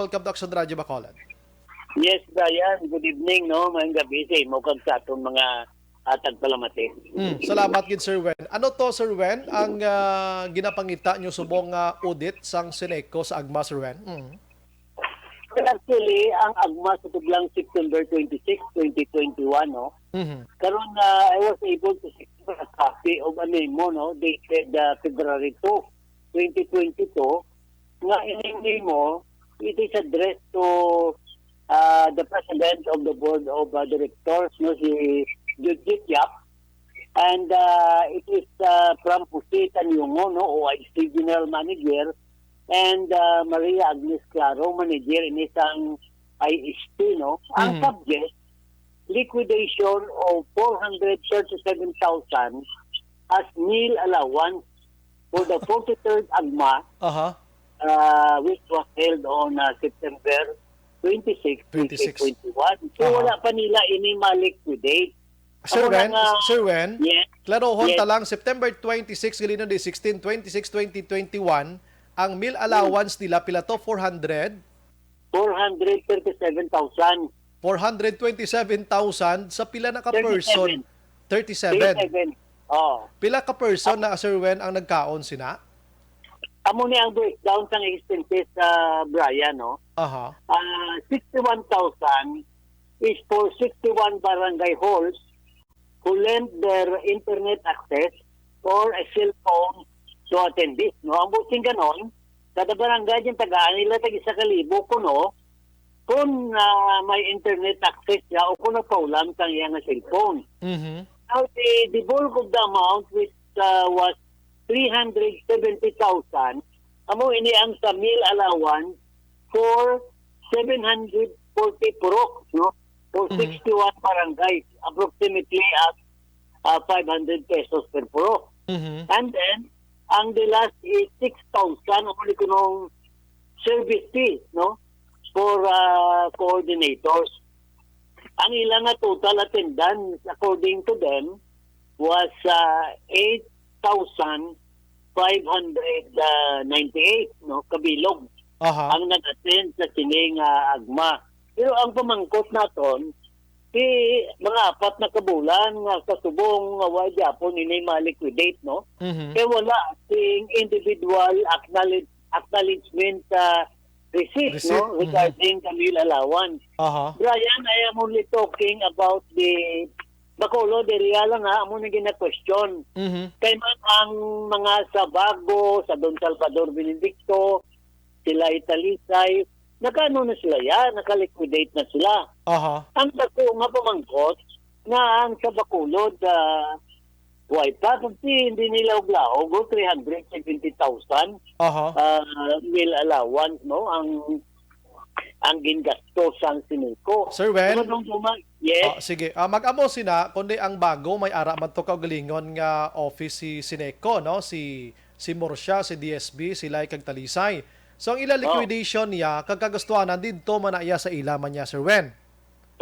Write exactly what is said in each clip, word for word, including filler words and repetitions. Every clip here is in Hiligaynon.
Welcome to Action Radio Bacolod. Yes, Brian. Good evening, no? Maayong gabi sa imo kag sa aton mga, ah, tagpalamati. Mm, salamat gid, Sir Wen. Ano to, Sir Wen, ang, ah, ginapangita nyo subong nga audit sang Ceneco sa Agma, Sir Wen? Mm. Well, actually, ang Agma sa tublang September twenty-six, twenty twenty-one, no? Mhm. Karon, ah, I was able to secure a copy of a memo, no, dated, ah, February two, twenty twenty-two, nga ining memo, it is addressed to, ah, the President of the Board of, ah, Directors, no, si Judith Yap. And, ah, it is, ah, from Jose Tanyongo, no, O I C General Manager, and, ah, Maria Agnes Claro, Manager ini sang I S P, no. Ang Mhm. subject, liquidation of four hundred thirty-seven thousand as meal allowance for the forty-third Agma, Aha. ah, which was held on, ah, September twenty-six, Twenty-six. twenty twenty-one. So, Aha. wala pa nila ini ma-liquidate. Sir Amo na Wen, nga, Sir Wen, yes. Klarohon Yes. ta lang, September twenty-six, gali na di, sixteen, twenty-six, twenty twenty-one, ang meal Hmm. allowance nila, pila to? Four hundred? Four hundred thirty-seven thousand. Four hundred twenty-seven thousand sa pila na ka person? Thirty-seven. Thirty-seven. Thirty-seven. Oh. Pila ka person Amo na, Sir Wen, ang nagkaon sina? Amo ni ang breakdown sang expenses, ah, Brian, no? Aha. Ah, sixty-one thousand is for sixty-one barangay halls who lend their internet access or a cell phone to attendees, no? Ang buot sing ganon, kada barangay yung tagaan nila tag isa ka libo kuno kung, ah, may internet access siya o kung nagpaulam sang iya nga cellphone. Mhm. Now, the, the bulk of the amount, which, ah, was three hundred seventy thousand, amo ini ang sa meal allowance for seven hundred forty purok, no? For Mhm. sixty-one barangays, approximately at, ah, five hundred pesos per purok. Mhm. And then, ang the last is six thousand, amo ni kunong service fee, no? For, ah, coordinators. Ang ila nga total attendance, according to them, was, ah, eight thousand five hundred ninety-eight, no, kabilog Aha. ang nag-attend sa sini nga Agma. Pero ang pamangkot naton, si mga apat na ka bulan nga sa subong nga wa gyapon ini ma-liquidate, no? Mhm. Kay wala sing individual acknowledge-, acknowledgement, ah, receipt, Receipt, no, mhm. regarding the meal allowance. Aha. Brian, I am only talking about the Bacolod area lang, ha, amo na gina-question. Mhm. Kay man ang mga sa Bago, sa Don Salvador Benedicto, sila Italisay, nakaano na sila ya, naka-liquidate na sila. Aha. Ang dako nga pamangkot nga ang sa Bacolod, ah, way pa, kasi hindi nila uglaog, oh, three hundred seventy thousand, Aha. ah, meal allowance, no? Ang, ang gingasto sang Ceneco. Sir Wen? Dumadumduma-, yes. Ah, sige. Ah, mag-amo sina, kundi ang Bago may ara man to kaugalingon nga office si Ceneco, no? Si, si Murcia, si D S B, si Lay kag Talisay. So, ang ila Oh. liquidation niya, kag kagastuhanan didto man na iya sa ila man niya, Sir Wen?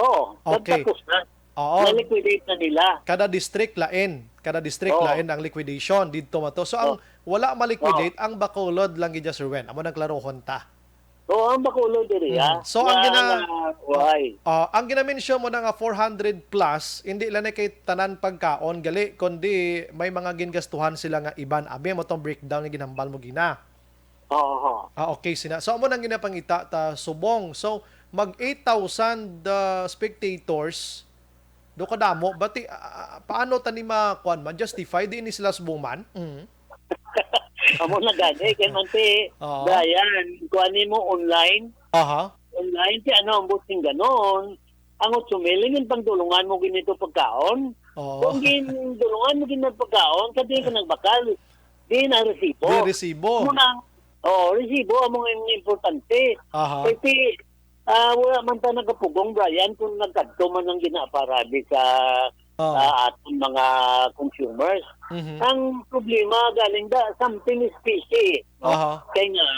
Oo, Okay. nagtapos na. Oo. Na-liquidate na nila. Kada district lain, kada district Oo. lain ang liquidation didto man to. So, ang Oo. wala ma-liquidate, Oo. ang Bacolod lang gid, Sir Wen. Amo nang klarohon ta. Oo, ang Bacolod diri, Mm. ah. So, ang Nga, gina-, nga, why? Ah, ang ginamensyon mo na nga four hundred plus, hindi lang na kay tanan pagkaon, gali, kundi may mga gingastuhan sila nga iban. Abi mo tong breakdown nga ginhambal mo gina. Oo. Ah, okay, sina. So, amo nang ginapangita ta subong. So, mag eight thousand, uh, spectators, do kadamo. Bati, ah, ah, paano tani ma-, kuwan man, justify? Di ni sila subong man? Mm. Amo na gani, kay man ti, Oo. Brian, kuwan nimo online. Aha. Online, ti ano, ang buting ganon. Ang otso mil, ingin pangdulungan mo ginito pagkaon. Oo. Kung gindulungan mo ginito pagkaon, sa di ka nagbakal, di na resibo. Di resibo. Muna, oh, resibo, among importante. Aha. Kay ti, ah, wala man ta nagapugong, Brian, kung nagkadto man ang ginaparabi sa, Oo. ah, aton mga consumers. Mhm. Ang problema, galing da, something is fishy, no? Aha. Kaya nga,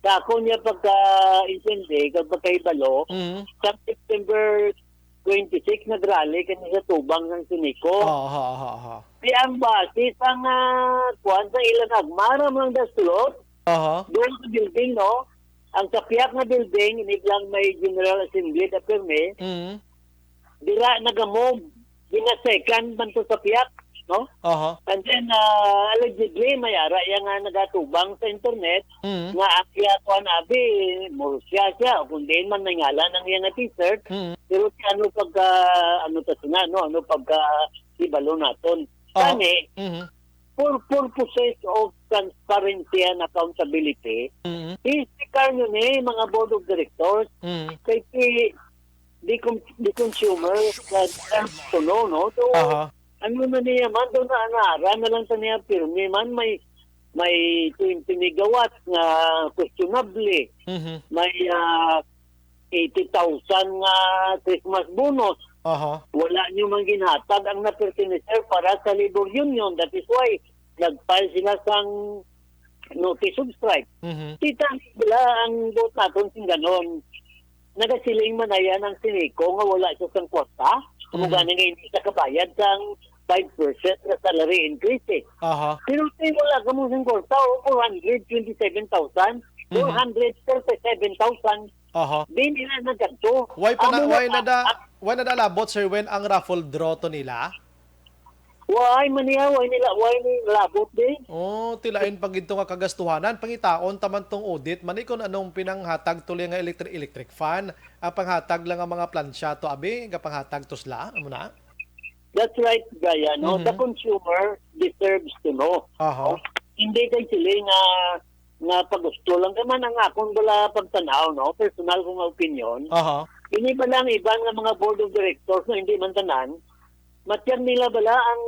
sa ako niya pagka-intindi, kag pagkahibalo, Mhm. sa September twenty-six, nag-rally kami sa tubang ng Ceneco. Aha, aha, aha. Di ang basis ang, ah, kuwan sa ilang agmara mo ang dasulot. Aha. Doon sa building, no? Ang sa pihak nga building, iniblang may General Assembly da pirmi, Mm. dira nagamove, gina-second man to sa pihak, no? Aha. And then, ah, allegedly, may ara iya nga nagatubang sa internet Mm. nga ang iya kuan abi, Murcia siya, o kung diin man may ngalan ang iya nga t-shirt, Mm. pero si ano pagka, ano ta sina, no? Ano pagka ibalo naton. Aha. Kani, Mhm. for purposes of transparency and accountability, Mhm. i-sticker nyo ni mga board of directors Mhm. kay si the, con- the consumer sa to know, no? So, Aha. ano na niya man, doon na, naara na lang sa niya, pirmi man, may, may twenty megawatts nga questionable, Mhm. may ah, eighty thousand nga Christmas bonus. Aha. Wala nyo man ginhatag ang napertenecer para sa labor union. That is why nag-file sila sang notice of strike. Mhm. Kita nila ang buot naton sing ganon. Nagasiling man na yan ang Sineco nga wala siya sang kwarta. Kung Mhm. gani nga hindi siya kabayad sang five percent na salary increase eh. Aha. Pero tay wala ka mo sang kwarta o four hundred twenty-seven thousand, Mhm. four hundred thirty-seven thousand. Aha. Di nila nagadto. Why pa na, Amo why na na da, ah, why na da labot, Sir Wen, ang raffle draw to nila? Why man niya, why nila, why nila labot din? Oh, tilain pa gid to nga kagastuhanan. Pangitaon taman tong audit man ni kung anong pinanghatag to nga electric, electric fan. Ang panghatag lang ang mga plansya to, abi, nga panghatag to sila, amo na? That's right, Brian. No? The Mhm. consumer deserves to know. Aha. No? Hindi kay sila nga, nga pagusto lang. Kaya man ang akon bala pagtanaw, no? Personal kong opinion. Aha. Ini ba lang iban nga mga board of directors na hindi man tanan, matyag nila bala ang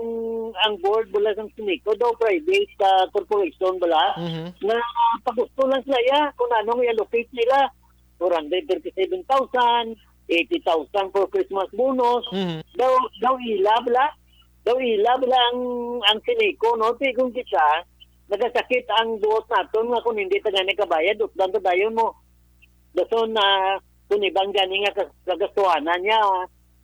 ang board bala sang Sineco daw private ah, corporation bala Mhm. na pagusto lang sila iya kung anong i-allocate nila. Four hundred thirty-seven thousand, eighty thousand for Christmas bonus. Mhm. Daw, daw ila bala, daw ila bala ang, ang Sineco, no? Ti kung kita, nagasakit ang buot naton nga kung hindi ta gani kabayad, utdan ta dayon mo. Dason na kung ibang gani nga kas-, kagastuhanan niya,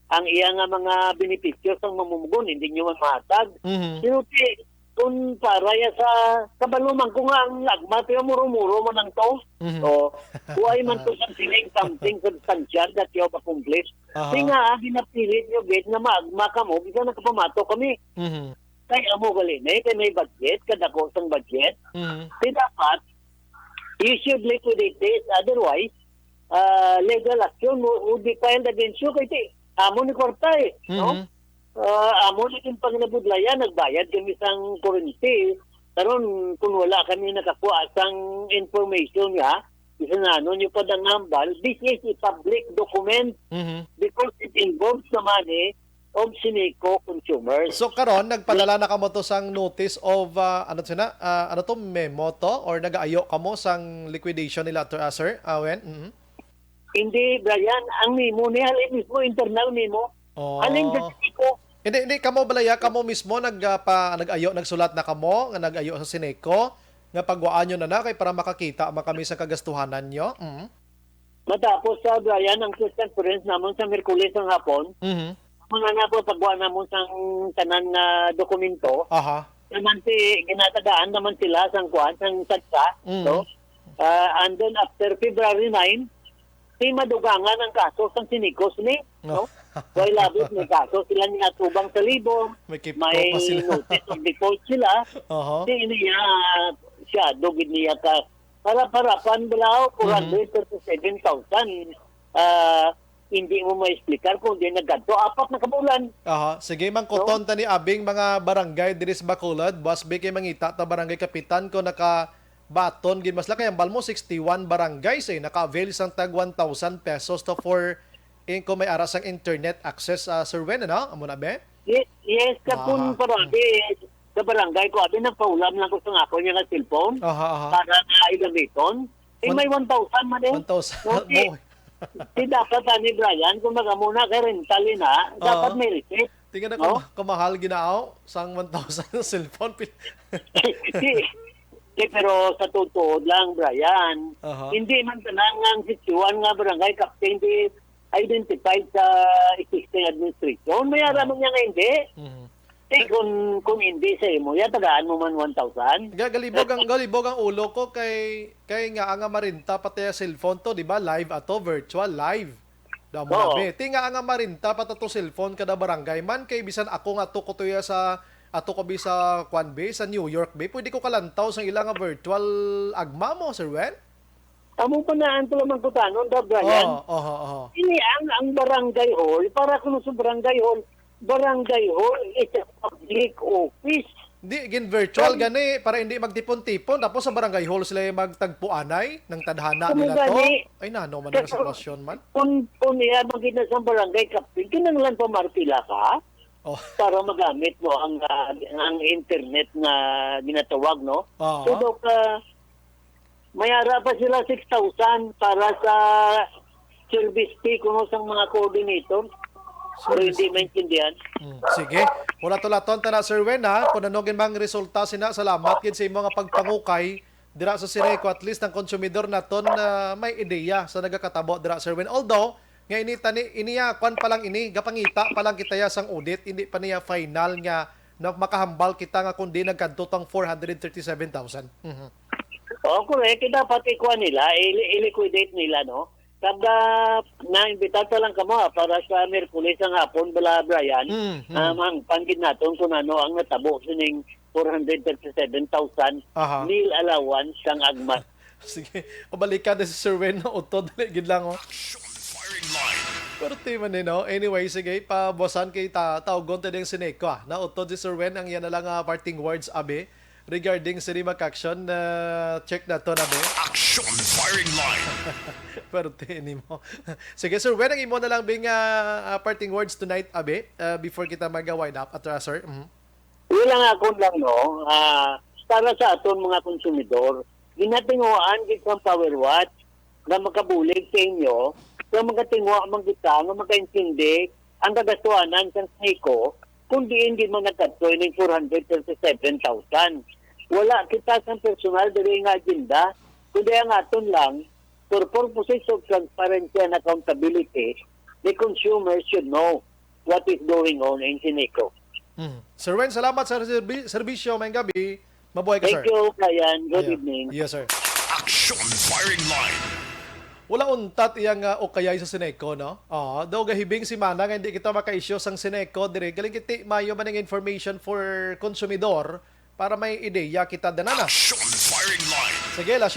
ang iya nga mga benepisyo sang mamumugon, hindi nyo man mahatag. Mhm. Pero ti, kung para ya sa kabalo man ko nga ang lagma, pero muro-muro man ang to. Mhm. O, why man to sa siling something substantial that you have accomplished? Aha. Di nga, ah, ginapilit nyo, gid, nga maagma ka mo, bisa nakapamato kami. Mhm. Kay amo gali na, eh, kay may budget, kadako sang budget. Mhm. Di dapat, you should liquidate this. Otherwise, ah, legal action wo-, would be filed against you. Kay ti, amo ni kwarta eh, no? Mhm. Ah, amo ni yung panginabudlayan, nagbayad kami sang kurente. Karon, kung wala kami nakakuha sang information nga, isa na ano nyo pa dang hambal, this is a public document Mhm. because it involves the money of Sineco consumers. So karon nagpadala na kamo to sang notice of, ah, ano sina, ah, ano to, memo to, or nagaayo kamo sang liquidation nila to, ah, sir? Ah, Wen? Mhm. Hindi, Brian, ang memo ni halin mismo internal memo. Oh. Halin sa Sineco. Hindi, hindi, kamo balaya, kamo mismo nag, ah, pa, nag-ayo, nagsulat na kamo nga nag-ayo sa Sineco nga pagwaan nyo na na kay para makakita man kami sa kagastuhanan nyo. Mhm. Matapos sa, Brian, ang press conference namon sa Miyerkules ng hapon, Mhm. mga na po pagwa namon sang tanan nga dokumento. Aha. Naman si, ginatagaan naman sila sang kuan, sang tagsa, Mm. no? Ah, and then after February nine, si madugangan ang kaso sang Sineco ni, No. no? Kay labot may kaso sila nga tubang sa libong, May kipto may pa sila. notice of default sila. Aha. Di niya, siya, dugid niya ka, para, para, pan, balaw, Mhm. four hundred thirty-seven thousand. Ah, hindi mo ma-explicar kung di nagkadto. Apat na kabulan. Aha. Sige, mangkuton No? ta ni abing mga barangay diri sa Bacolod. Buas bi kay mangita ta barangay kapitan ko nakabaton gid mas lakay ang balmo sixty-one barangays eh naka-avail sang tag one thousand pesos to for in ko may ara sang internet access, ah, Sir Wen, ano? Amo na, be? Yes, yes, kapon Aha. parati sa barangay ko, abi, nagpaulam lang ko sa ako niya nga cellphone Aha, aha. para na igamiton. Eh, One may one thousand man eh. One thousand. No, si, Mo. si dapat ani, Brian, kung magamuna kay rental na, dapat Oo. may receipt. Tingnan na No? kung kamahal ginaaw sang one thousand sa cellphone. Pil- Si, si, pero sa totoo lang, Brian, Aha. hindi man tanan nga ang sixty-one nga barangay captain di identified sa existing administration. May Aha. aram niya nga hindi. Mhm. Ti kung, kung hindi sa imo, ya tagaan mo man one thousand. Ga-, galibog ang, galibog ang ulo ko kay, kay nga nga marinta pati ang cellphone to, di ba? Live ato, virtual, live. Damo Oo. Be. Ti nga nga marinta pa to cellphone kada barangay man kay bisan ako nga to ko tuya sa ato ko bi sa kwan be sa New York be, pwede ko kalantaw sang ila nga virtual agma mo, Sir Wen? Amo pa na ang tulang mangkutanon, da, Brian. Oh, oh, oh. Ini ang, ang barangay hall, para kuno sa barangay hall, barangay hall is a public office. Di gin virtual gani para hindi magtipon-tipon tapos sa barangay hall sila yung magtagpuanay ng tadhana Kamo nila to. gani. Ay nano man ang sitwasyon man. Kung, kung iya magina sa barangay captain, kinahanglan pa marpila ka Oh. para magamit mo ang ah, ang internet nga ginatawag, no? Oo. So, do ka, may ara pa sila six thousand para sa service fee kuno sang mga coordinator. Pero Service hindi maintindihan. Mm, sige. Wala to laton ta na, Sir Wen, ha? Kung ano gid mang resulta sina, salamat gid sa imo nga pagpangukay dira sa Sineco. At least ang konsumidor naton na may ideya sa nagakatabo dira, Sir Wen. Although, nga ini tani, ini ya, kwan pa lang ini, gapangita pa lang kita ya sang audit, hindi pa niya final nga na makahambal kita nga kundi nagkadto tang four hundred thirty-seven thousand. Mhm. O, correct. Dapat ikuha nila, i-, i-liquidate nila, no? Kada na-invita ta lang kamo ah, para sa Miyerkules ang hapon, bala Brian, Mm, mm. ah, mahangpan gid naton kung ano ang natabo sining four hundred thirty-seven thousand Aha. meal allowance sang agma. Sige, pabalikan na si Sir Wen na utod. Dali gid lang, oh. Action firing line. Pero ti man eh, no? Anyway, sige, pabuwasan kay ta tawgon ta ding Sineco, ah. Nautod si Sir Wen ang iya na lang ah, parting words, abi. Regarding sa Rimac Action, ah, check na to na, be. Action firing line. Pero ti nimo. Sige, Sir Wen, ang imo na lang bing ah, ah, parting words tonight, abi, ah, before kita mag-wind up, at ah, sir. Mhm. Wala nga akon lang, no? Ah, para sa aton mga konsumidor, ginatinguhaan gid sang Power Watch nga makabulig sa inyo, nga makatinguha man kita, nga makaintindi ang kagastuhanan sang Sineco, kung diin di man nagkadto ining four hundred thirty-seven thousand. Wala kita sang personal diri nga agenda, kundi ang aton lang, for purposes of transparency and accountability, the consumer should know what is going on in Sineco. Mhm. Sir Wen, salamat sa serbi- serbisyo. Mayong gabi. Mabuhay ka, Thank sir. you, Brian. Good Ayo. Evening. Yes, sir. Action firing line. Wala untat iyang ah, ukayay sa Sineco, no? Oo, daw gahibing semana nga hindi kita maka-issue sang Sineco diri. Galing kiti mayo man ang information for konsumidor para may ideya kita danana. Action firing line. Sige, last